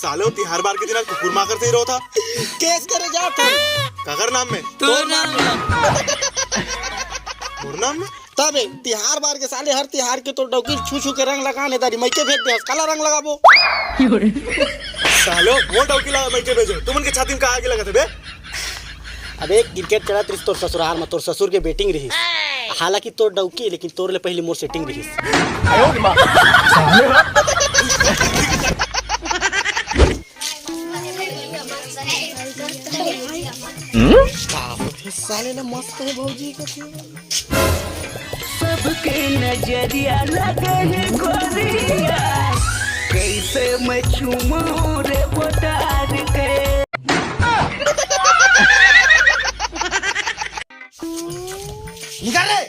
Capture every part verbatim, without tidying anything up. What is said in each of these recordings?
साले, वो तिहार बार के दिन आज कुकुर माकर से ही रो था। केस करे जा तो। काकर नाम में? तोर नाम में। मोर नाम में? तबे, तिहार बार के साले हर तिहार के तोर डौकी छू छू के रंग लगान हे दारी, मइके भेज दे, काला रंग लगाबो। सालो, वो डौकी ला मइके भेजो, तुमन के छाती में का आगी लगत हे बे? अबे, क्रिकेट चलत रहिस तोर ससुराल में, तोर ससुर के बैटिंग रहिस। हालांकि तोर डौकी, लेकिन तोर ले पहले मोर सेटिंग रहिस। साले ना मस्त है भौजी का। सबके नजरिया लगे है गोरिया, कैसे मैं चूमू रे बोटार के। निकल रे।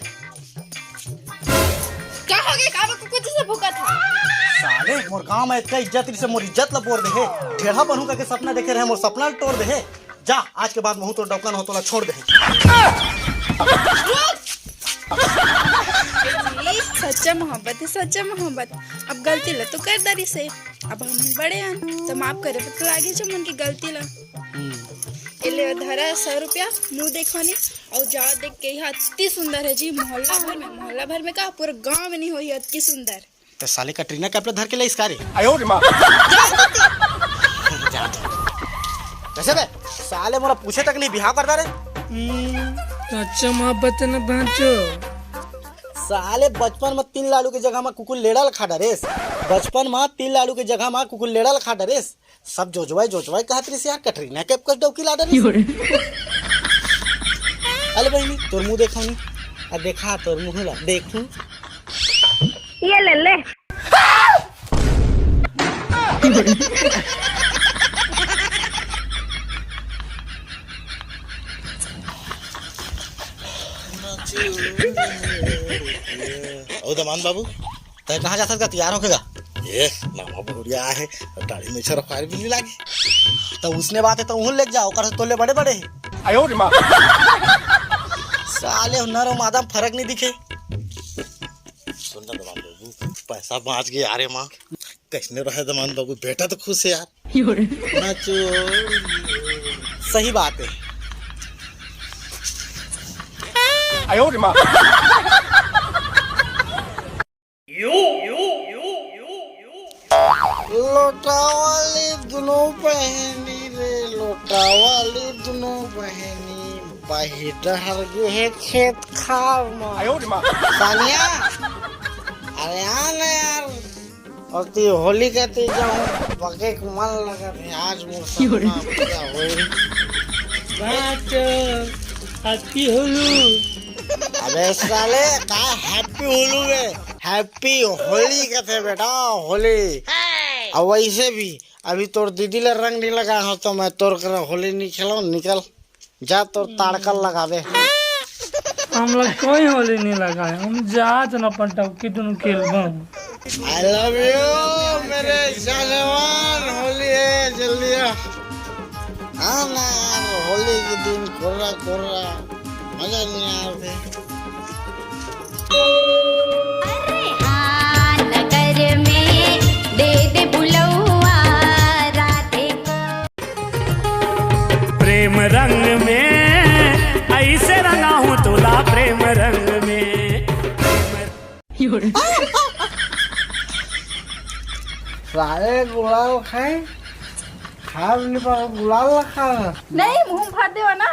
का हो गे? का कुकुर जैसे भूकत हे? साले, मोर गांव में इतना इज्जत से मोर इज्जत ला बोर दे हे। ढेढ़ा बनहूं करके सपना देखे रहे, मोर सपना ला तोड़ दे हे। जा, आज के बाद महूं तोर डौका न हो, तोला छोड़ दे हे। सच्चा मोहब्बत हे, सच्चा मोहब्बत। अब गलती ला तो कर डरिस हे, अब हम बड़े हन, तो माफ करे बर तो लागे जो मन की गलती ला। हम्म। ए ले धरा सौ रुपया, मुंह देखवानी, अउ जा देख के, इहा अति सुंदर हे जी, मोहल्ला भर में, मोहल्ला भर में का, पूरा गांव में नहीं होही अति सुंदर। तो साले कटरीना कैफ ला धर के ले इसका रे। आयो रे माँ। जा दे। कैसे बे? साले मोला पूछे तक नहीं बिहाव करता रे। हम्म, तो अच्छा मोहब्बत है ना बांचो। साले बचपन में तीन लाड़ू के जगह में कुकुर लेड़ा ला खा डरेस। बचपन में तीन लाड़ू के जगह में कुकुर लेड़ा ला खा डरेस। सब जोजवाई जोजवाई कहत रहिस यार, कटरीना कैफ कस डौकी ला डरिस। अले बहिनी, तोर मुंह देखा नहीं। आ देखा तोर मुंह ला, देखू। ये ले ले। ओ दमान बाबू, तैं कहाँ जा सकता, तैयार होके गा? ए, नामा बहुरिया आहे, दाढ़ी में छरफार भी नहीं लागे। तो उसने बात है, तो उहुन लेके जाओ, ओकर से तोले बड़े बड़े हैं। आयो रे माँ। साले हुनर और मादा में फर्क नहीं दिखे। सुन ना दमान बाबू, पैसा बांच गया रे माँ। कैसने रहे दमान बाबू, बेटा तो खुश है यार। नाचो। सही बात है। आयो रे माँ। लोटावाली दुनो बहिनी रे, लोटावाली दुनो बहिनी, बाहिर डहर गे हे खेत खार म। आयो रे माँ। सानिया, अरे आ ना यार, अउ ती होली के ती जाऊं, बके के मन लगत हे, आज मोर सपना पूरा होई। बात अति होलू। अबे साले, का happy होलू बे? Happy होली कथे बेटा, होली। अउ वैसे भी अभी तोर दीदी ला रंग नहीं लगा हो तो मैं तोर करा होली नहीं खेलो, निकल जा तोर ताड़कल लगावे। हम लोग कोई होली नहीं लगाए, हम जात न अपन टौकी दुनू खेलबो। I love you मेरे जानेमान, होली है जल्दी आ। हाँ ना यार, होली के दिन कुर्रा कुर्रा मजा नहीं आते। अरे हाँ, नगर में दे दे बुलौआ राधे को। प्रेम रंग में ऐसे रंगा हूँ तोला, प्रेम रंग में। साले गुलाल खाए, खा भी नहीं पाओ, गुलाल ला खा। नहीं, मुंह में भर देवा ना।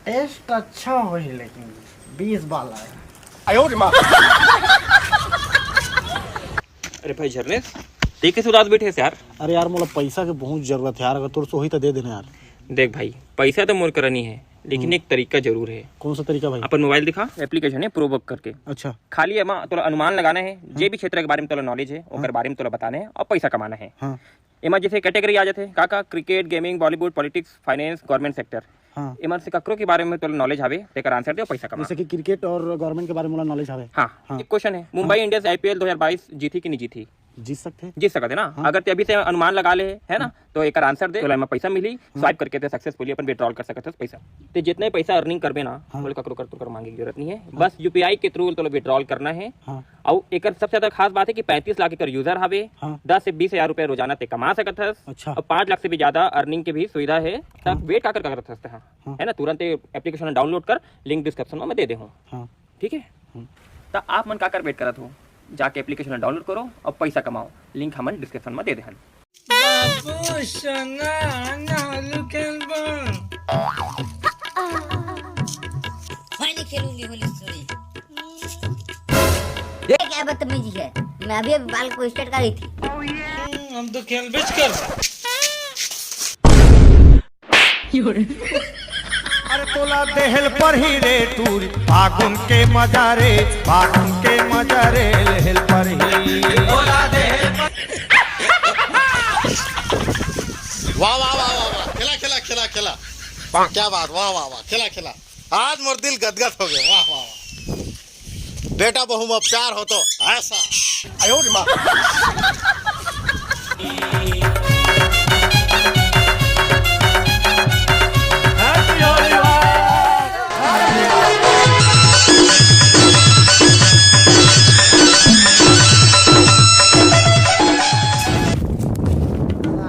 टेस्ट अच्छा होही, लेकिन बीस बार आया। आयो रे माँ। अरे भाई झरनेश, ते कैसे उदास बैठे हस यार? अरे यार, मोला पैसा के बहुत जरूरत है यार, अगर तोर से होही तो दे देना यार। देख भाई, पैसा तो मोर करा नहीं है, लेकिन हम्म। एक तरीका जरूर है। कौन सा तरीका भाई? अपन मोबाइल दिखा, एप्लीकेशन है प्रोबुक करके। अच्छा। खाली एमा तोला अनुमान लगाना है, जे हाँ। भी क्षेत्र के बारे में तोला नॉलेज है, ओकर हाँ। बारे में तोला बताना है और पैसा कमाना है। हाँ। एमा जैसे कैटेगरी आ जाथे, का का, cricket, gaming, Bollywood, politics, finance, government sector. हाँ। एमन से ककरो के बारे में तोला नॉलेज हावे, तेकर आंसर दे, पैसा कमा। जैसे कि क्रिकेट और गवर्नमेंट के बारे में मोला नॉलेज हावे। हाँ, हाँ। एक क्वेश्चन है, मुंबई हाँ। इंडियंस आईपीएल दो हज़ार बाईस जीती कि नहीं जीती? जीत सकथे। जीत सकत है ना? हाँ। अगर ते अभी से अनुमान लगा ले, है ना? हाँ। तो एकर आंसर दे, हाँ। तोला एमा पैसा मिली, हाँ। स्वाइप करके ते सक्सेसफुली अपन विड्रॉल कर सकत हस पैसा। ते जितना ही पैसा अर्निंग करबे ना, हाँ। बोले ककरो कर, ककरो मांगे की जरूरत नहीं है। हाँ। बस यूपीआई के थ्रू तोला विड्रॉल करना है। हाँ। अउ एकर सबसे ज्यादा खास बात हे कि पैंतीस लाख एकर यूजर हवे। हाँ। दस से बीस हजार रुपया रोजाना ते कमा सकत हस। अच्छा। अउ पाँच लाख से भी ज्यादा अर्निंग के भी सुविधा हे। त हाँ। वेट काकर करत हस ते, हाँ। हाँ। है ना, तुरंत एप्लीकेशन डाउनलोड कर, लिंक डिस्क्रिप्शन में मैं दे दे हूँ। हाँ। ठीक है। हम्म। त आप मन काकर वेट करत हो, जाके एप्लीकेशन डाउनलोड करो अउ पैसा कमाओ। लिंक हमन डिस्क्रिप्शन में दे दे हन। बाबू सोना, आना होली खेलबो। मैं नहीं खेलूंगी होली, सॉरी। ये क्या बदतमीजी है? मैं अभी अभी बाल को स्ट्रेट कर रही थी। हम्म, हम तो खेलबे च कर। अरे तोला देहल परही रे टूरी, फागुन के मजा रे, फागुन के मजा रे, लेहल परही। वाह, वाह, वाह, वाह, वाह। खेला, खेला, खेला, खेला। क्या बात, वाह, वाह, वाह, खेला, खेला। आज मोर दिल गदगद हो गया, वाह, वाह, वाह। बेटा बहू में प्यार हो तो ऐसा। आयो रे माँ।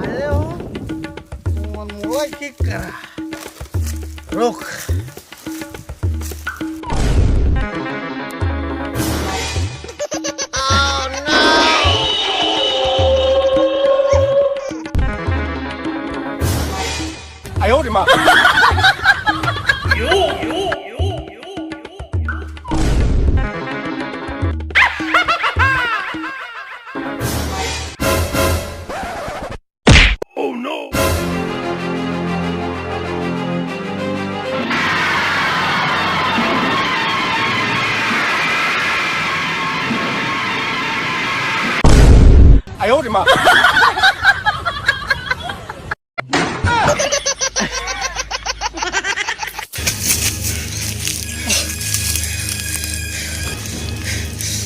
अरे हो, तुम मोबाइल ठीक करा। रोक।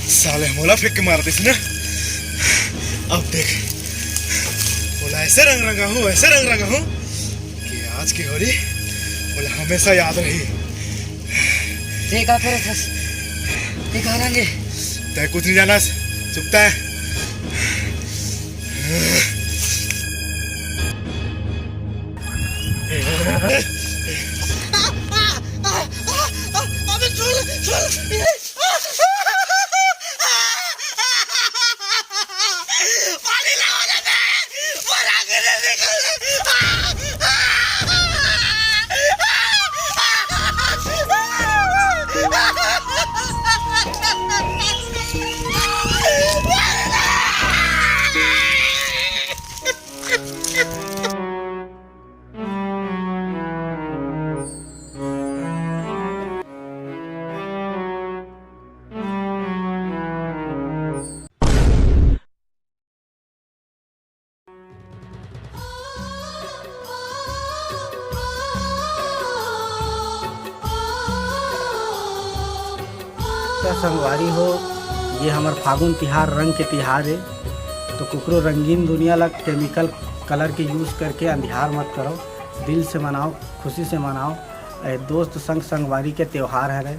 साले मोला फेंक के मार दिस ना। अब देख, मोला ऐसे रंग रंगा हूँ, ऐसे रंग रंगा हूँ कि आज की होली मोला हमेशा याद रही। ते का करत हस? ते का रंगे? तै कुछ नहीं जानस, चुपता है। अबे छोड़, छोड़। पानी लाओ ना बे, वो रंग नहीं निकल। त संगवारी हो, ये हमर फागुन तिहार रंग के तिहार ए। तो कुकरो रंगीन दुनिया ला केमिकल कलर के यूज़ करके अंधियार मत करो, दिल से मनाओ, खुशी से मनाओ। ए दोस्त संग संगवारी के त्योहार हरे,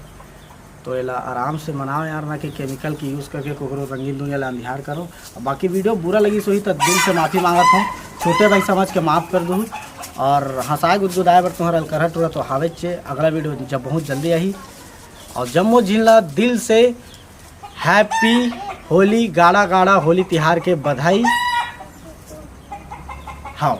तो एला आराम से मनाओ यार, ना कि केमिकल के यूज़ करके कुकरो रंगीन दुनिया ला अंधियार करो। अब बाकी वीडियो बुरा लगिस होही त दिल से माफ़ी मांगत हूँ, छोटे भाई समझ के माफ़ कर दूँ। और हंसाए गुदगुदाए बर तुम्हारा अलकरहा टूरा तो हावेच चे। अगला वीडियो जब बहुत जल्दी आही। और जम्मो झिन ला दिल से हैप्पी होली, गाड़ा गाड़ा होली तिहार के बधाई। हाँ।